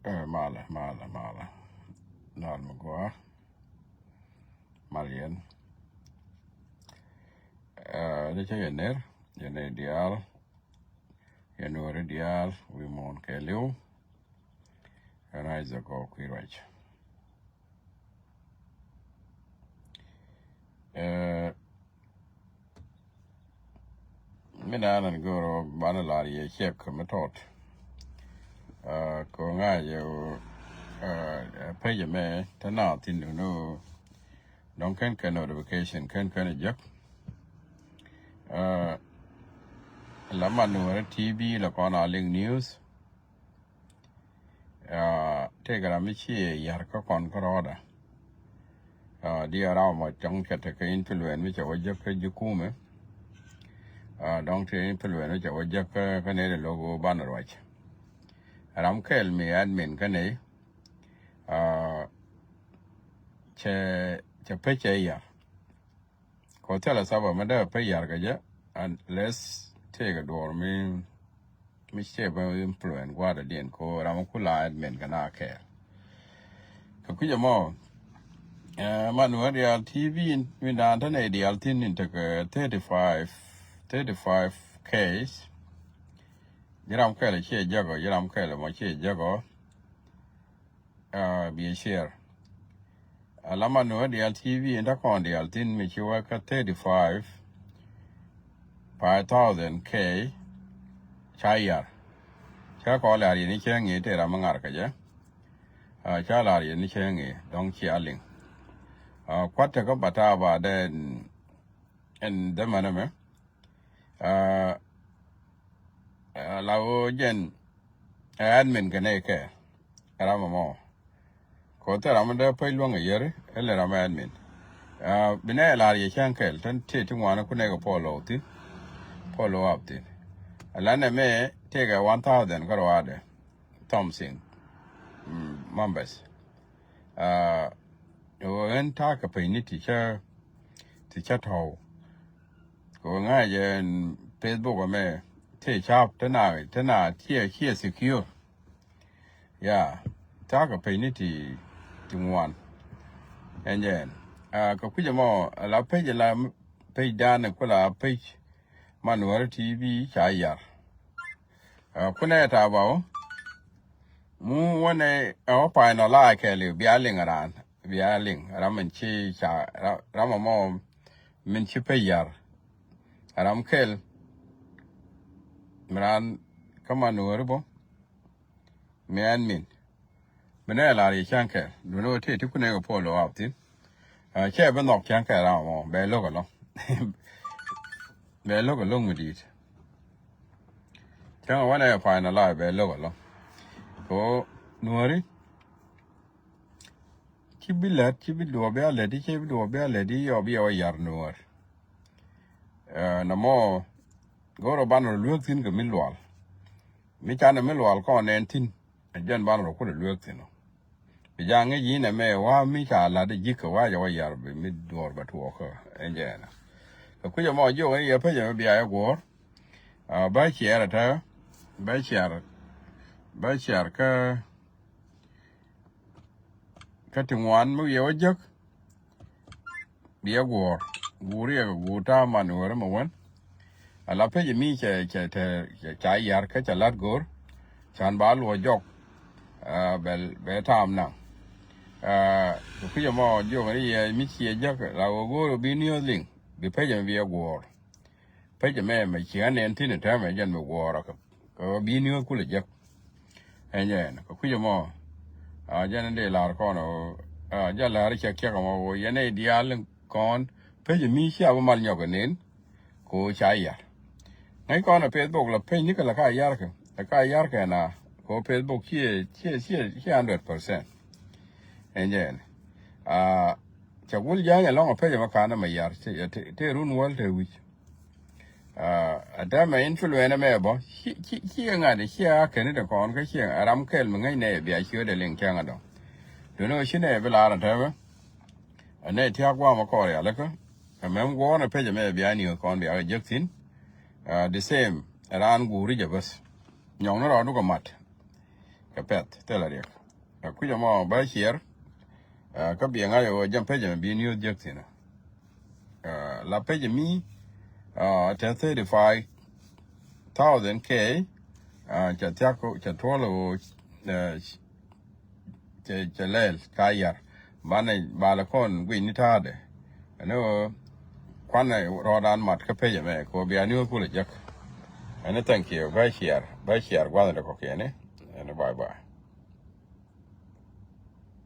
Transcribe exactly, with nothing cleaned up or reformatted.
Ɛ, malɛ, malɛ, malɛ. Nal mi gua. Mal yɛn. Ɛ, ni cɛ yɛ ner, yɛn ni diaal, yɛn weri diaal, wi̱i̱ muɔ̱ɔ̱n kɛ li̱w. Ɛn a is a gɔɔ kui̱ ruac. Ɛ, mi naan an go̱o̱r banɛ lar yɛ cɛk mi tɔt. Ɛ, kɛ ŋa̱c ɛ, ɛ, page mɛ te na thin duni dɔŋ kɛn kɛ notification kɛn kɛn jek. Ɛ, la man wɛrɛ T V la kɔn a liŋ news. Ɛ, tëëkɛ ram mi ci yar kä kɔn kä rɔɔdɛ. Ɛ, di ram mɔ cɔŋ cɛ tekɛ influence mi cɛ wä jek kä ji̱ kumɛ. Ɛ, dɔŋ ti influence mi cɛ wä jek kä, kä nɛy dɛ lo̱k wä banɛ ruac. Ram kɛl mi admin kä nɛy. Ɛ, cɛ, cɛ pec cɛ yar. Kɔ thilɛ sabab mi dee pec yar kɛ jɛ, unless tëëkɛ duɔr mi, mi cɛ bä influence gua̱a̱dɛ diɛn ko ram mi kula admin kɛ na kɛɛl. Kɛ kui̱cɛ mɔ, ɛ, man wä diaal T V in, mi daan te nɛy diaal thin in tekɛ thirty five, thirty five K. Ji̱ ram kɛɛl ciɛ jäkɔ, ji̱ ram kɛɛl mɔ ciɛ jäkɔ. Ɛ, bi share. Ɛ, la man wä diaal T V in ta kɔn diaal thin mi ci wä kä thirty five, five thousand K ca yar. Ca kɔ lar yɛn i̱ cɛ ŋi̱i̱ tëë ram mi ŋar kɛ jɛ. Ɛ, ca lar yɛn i̱ cɛ ŋi̱i̱ dɔ̱ŋ cia liŋ. Ɛ, kuat tekä bata ba dee ɛn, ɛn dhämänä mɛ. Ɛ, ɛ, la ɣöö jɛn ɛ admin kɛ nɛy kɛ ram ɛmɔ. Kɛ ɣöö thil ram mi dee pec luäŋ ɛ yäri, ɛ lɛ ram ɛ admin. Ɛ, bi nɛy ɛ la̱r yɛ cäŋ kɛl, tɛn tëë ti ŋuan ɛ ku nɛy kɛ follow thi̱n, follow up thi̱n. Ɛ la nɛmɛ tëëkɛ one thousand kä ruaadɛ, something, mm, members. Ɛ, ɣöö ɣän ta̱a̱ kɛ pec ni ti cä, ti cä tɔ̱w. Kɛ ɣöö ŋa̱c ɛn Facebook ɛmɛ, tëë ca̱p, te na, te na ciɛ, ciɛ secure. Ya, ta̱a̱ kɛ pec ni ti, ti ŋuan. Ɛn jɛ ɛn. Ɛ, kɛ kui̱c ɛmɔ, ɛ la pec, ɛ la pec dan, ɛ ku la pec man wärä T V ca yar. Ɛ, kunɛ ta̱a̱ ba wä. Mu wänɛ ɛ wä pay nɔ la kɛɛliw bia liŋ raan, bia liŋ ram min ci ca, ra-, ram mɔ min ci pec yar. Ram kɛl mi raan kä man wärä bä. Mi ɛn min. Mi nɛ lar yɛ cäŋ kɛ. Duundɛ wä tëë ti kunɛ kɛ follow up thi̱n. Ɛ, cɛ bi nhɔk cäŋ kɛ ram mɔ. Bɛ lo̱k ɛlɔ̱ŋ. Bɛ lo̱k ɛlɔ̱ŋ mi di̱i̱t. Cäŋ wanɛ final line bɛ lo̱k ɛlɔ̱ŋ. Kɛ ɣöö nuääri. Ci bi lät, ci bi duɔɔp bia lät, ci bi duɔɔp bia lät, yɔ bi yɛ wä yar nuäär. Ɛ, nɔmɔ go̱o̱rä banɛ rɔ lueek thi̱n kɛ mi lual. Mi canɛ mi lual kɔn nɛn thi̱n. Ɛ jɛn banɛ rɔ kulɛ lueek thi̱n ɔ. Bi ja̱ ŋäc yi̱n ɛmɛ wa mi ca la̱t ji̱ kɛ wa jɛ wa yar bi mi duɔɔr bɛ tuɔɔkä. Ɛn jɛ ɛnɔ. Kɛ kui̱c ɛmɔ jiök ɛn yɛ pec ɛmɛ bia yɛ guɔ̱ɔ̱r. Ɛ, bä ciɛɛr ɛ tɛ, bä ciɛɛr, bä ciɛɛr kä, kä ti ŋuan mi wiɛ wä jek. Biɛ guɔ̱ɔ̱r guur yɛ kɛ guur ta̱a̱ man wärä mɛ wän. Ala pec mi cɛ, cɛ, cɛ, cɛ ca yar kä cɛ lat go̱o̱r. Can ba luɔ jɔk. Ɛ, bɛ, bɛ ta̱a̱m naŋ. Ɛ, kɛ kui̱c ɛmɔ jiök ni yɛ mi ciɛ jäk la wä go̱o̱r bi niööth liŋ. Bi pec ɛmɛ biɛ guɔ̱ɔ̱r. Pec ɛmɛ mɛ ciɛ nɛn thi̱n ɛ täämɛ jɛn mi guɔ̱ɔ̱r ɔ kɛ. Kɛ bi niööth kulɛ jäk. Ɛn jɛ ɛn kɛ kui̱c ɛmɔ. A jɛn in dee la̱r kɔn ɔ, a jɛ la̱r cɛ kiɛk ɛmɔ ɣöö yɛn ɛ diaal kɔn pec mi cia bi mal nyɔk ɛ nen. Kɛ ɣöö ca yar. Ŋäc kɔn ɛ Facebook la pec ni kɛ la ka yar kɛ, la ka yar kɛ na. Kɛ ɣöö Facebook ciɛ, ciɛ, ciɛ, ciɛ hundred percent. Ɛn jɛ ɛn. A cɛ gul ja̱a̱ny ɛlɔ̱ŋ ɛ pec ɛmɔ ka̱n ɛmɛ yar, tëë, tëë, tëë run wäl tëë wi̱c. A, a tɛmɛ influence mɛ bɔ, ci, ci, ci ŋa̱t, ci a kɛn i̱ te kɔn kä ci a ram kɛl mi ŋäc nɛ bia ciötdɛ liŋ cäŋ a dɔ̱ŋ. Duundɛ ɣöö ci nɛ bi la̱r a tɛmɛ. A nɛ tia̱k gua̱a̱m a kɔɔr yalikä. Ɛ mɛm guɔ̱ɔ̱r ni pec ɛmɛ bia niööth kɔn bia kɛ jek thi̱n. A, the same, ɛ raan guuri jɛ bäth. Nyɔŋni rɔɔdu kɛ mat. Pɛth thilɛ riɛk. Kui̱c ɛmɔ bä ciɛɛr. Kä biɛ ŋa̱c ɛ ɣöö jɛn pecɛ mɛ bi news jek thi̱n. La pecɛ mi ten thirty five thousand K. Cɛ thiak cɛ tuɔl ɛ ɣöö cɛ cɛ lɛl ka yar. Banɛ balɛ kɔn guic ni ta̱a̱dɛ. Ɛn ɣöö kuanɛ rɔɔdan mat kä pecɛ mɛ kɛ ɣöö bia news kulɛ jek. Ɛn thank you bä ciɛɛr bä ciɛɛr gua̱thni kɔkiɛni. Ɛn bye bye.